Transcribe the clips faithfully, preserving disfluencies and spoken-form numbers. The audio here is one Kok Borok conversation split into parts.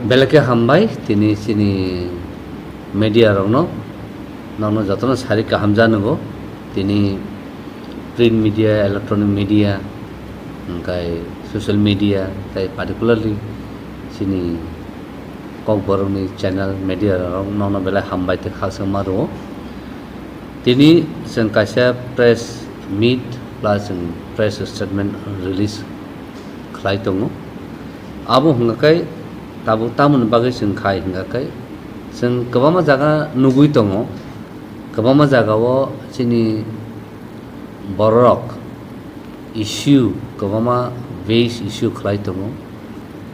Belai khe hambai tini chini media rokno, nokno jotono sari kaham janogo tini print media, electronic media, hwnkhe social media, tei particularly chini Kokborokni channel media rok nokno belai hambai tei khakchangma rwo. Tini chwng kaisa press meet plus chwng press statement release khlai tongo. Abo hwnkha khe tabuk tamoni bagwi chwng khai hwnkha khe chwng kwbangma jaga nugwi tongo, kwbangma jagao chini bororok issue kwbangma base issue khlai tongo.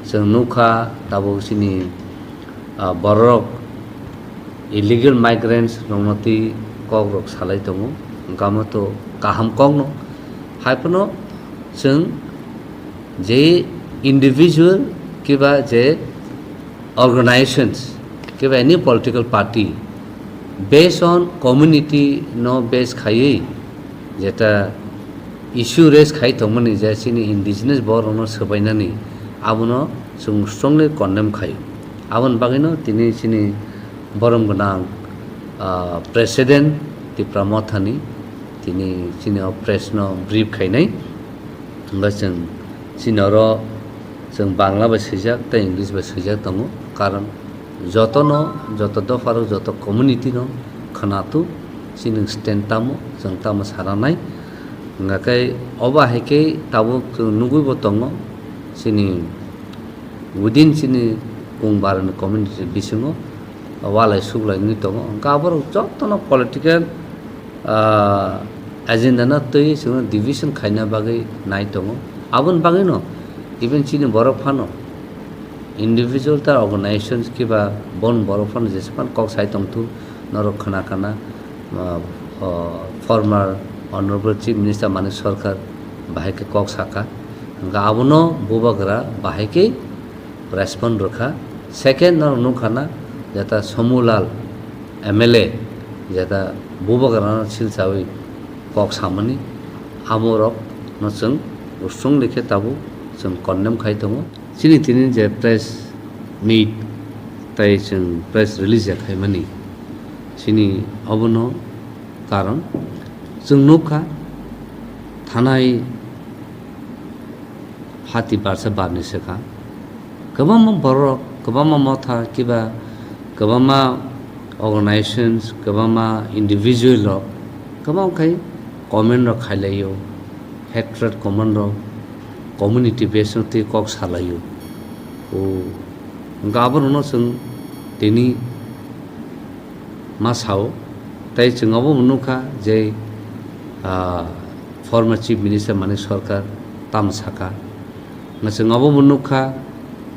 Chwng nukha tabuk chini, ah, bororok illegal migrants rokno twi kokrok salai tongo, hwnkha omo to kaham kokno. Haiphano chwng je individual kiba je organizations kiba any political party based on community no base khaiwi jeta issue raise khai tongmani je chini indigenous borok rokno swbainani abono chwng strongly condemn khaio. Aboni bagwino tini chini borom gwnang, ah, president Tipra Mothani tini chini o press no brief khainai. Hwnkhe chwng chini oro chwng Bangla bai swijak tei English bai swijak tongo, karon jotono, joto dopharok, joto community no khwnathuk chini stand tamo, chwng tamo sananai. Hwnkhe obo hai khe tabuk chwng nugwi bo tongo chini within chini Kung Barani community bisingo walai suklai wngwi tongo. Hwnkhe aborok jotono political, ah, agenda no twi chwngno division khaina bagwi nai tongo. Aboni bagwino even chini borok phano individual ta organizations kiba bon borok phano jespan kok sai tongthu norok khwna kana, ah, oh, former Honorable Chief Minister Manik Sarkar bahai khe kok saka. Hwnkhe abono bubagra bahai khe respond rwkha. Second norok nukha na jeta Somulal M L A jeta bubagrano silchawi kok samani amorok no chwng usung likhe tabuk chwng condemn khai tongo. Chini tini je press meet tei chwng press release ya khaimani chini obono karon chwng nukha thanai hati barsa barni swkha. Kwbangma borok, kwbangma motha, kiba kwbangma organizations, kwbangma individual rok kwbang khai comment rok khailaio, hatred comment rok community base no twi kok salaio. O, hwnkhe aborokno chwng tini ma sao, tei chwng obo bo nukha je, ah, former Chief Minister Manik Sarkar tamo saka. Chwng obo bo nukha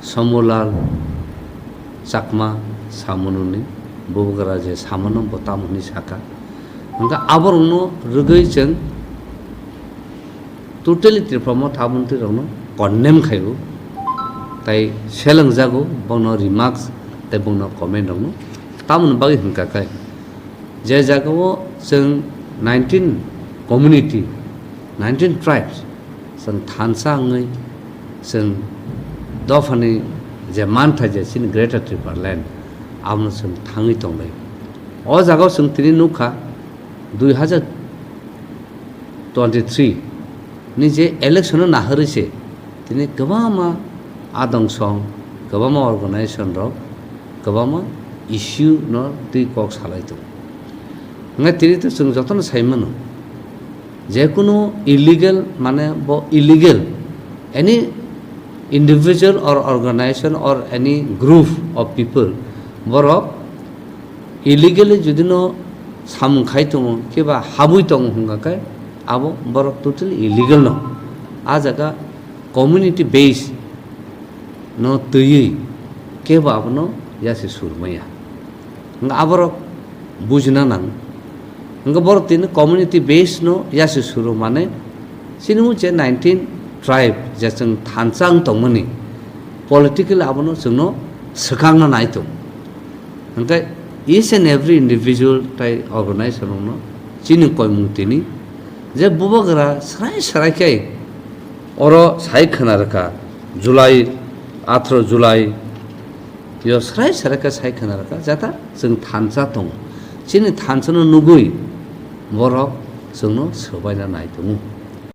Somulal Chakma samununi bubagra je samano bo tamo hwnwi saka. Hwnkhe aborokno rwgwi chwng totally Tripura Motha Mantri rokno condemn khaio, tai selengjago bono remarks tei bono comment rokno. Tamoni bagwi hwnkha khe, je jagao chwng nineteen community, nineteen tribes, chwng thansa wngwi chwng dophani je mantha je chini Greater Tripura Land, abono chwng thangwi tonglai. O jagao chwng tini nukha, dui hazar twenty-three ni je election no naharwi se tini kwbangma adong song, kwbangma organization rok, kwbangma issue no twi kok salai tongo. Hwnkhe tini to chwng jotono sai mano, jekunu illegal mane bo illegal, any individual or organization or any group of people borok illegally jodi no samung khai tongo, keba habwi tongo hwnkha khe abo borok totally illegal no. A jaga community base no twiwi kebo abono yasi surmaya. Hwnkha aborok bujina nang. Hwnkha borok tini community base no yasi suru mane chini mung je nineteen tribe je chwng thansa wng tongmani political abono chwngno swkangna nai tongo. Hwnkhe each and every individual tai organization rokno chini koimung tini je bubagra srai srai khe oro sai khwna rwkha July, atharo July Yo srai srai khe sai khna rwkha, jata chwng thansa tongo. Chini thansano nugwi borok chwngno swbaina nai tongo.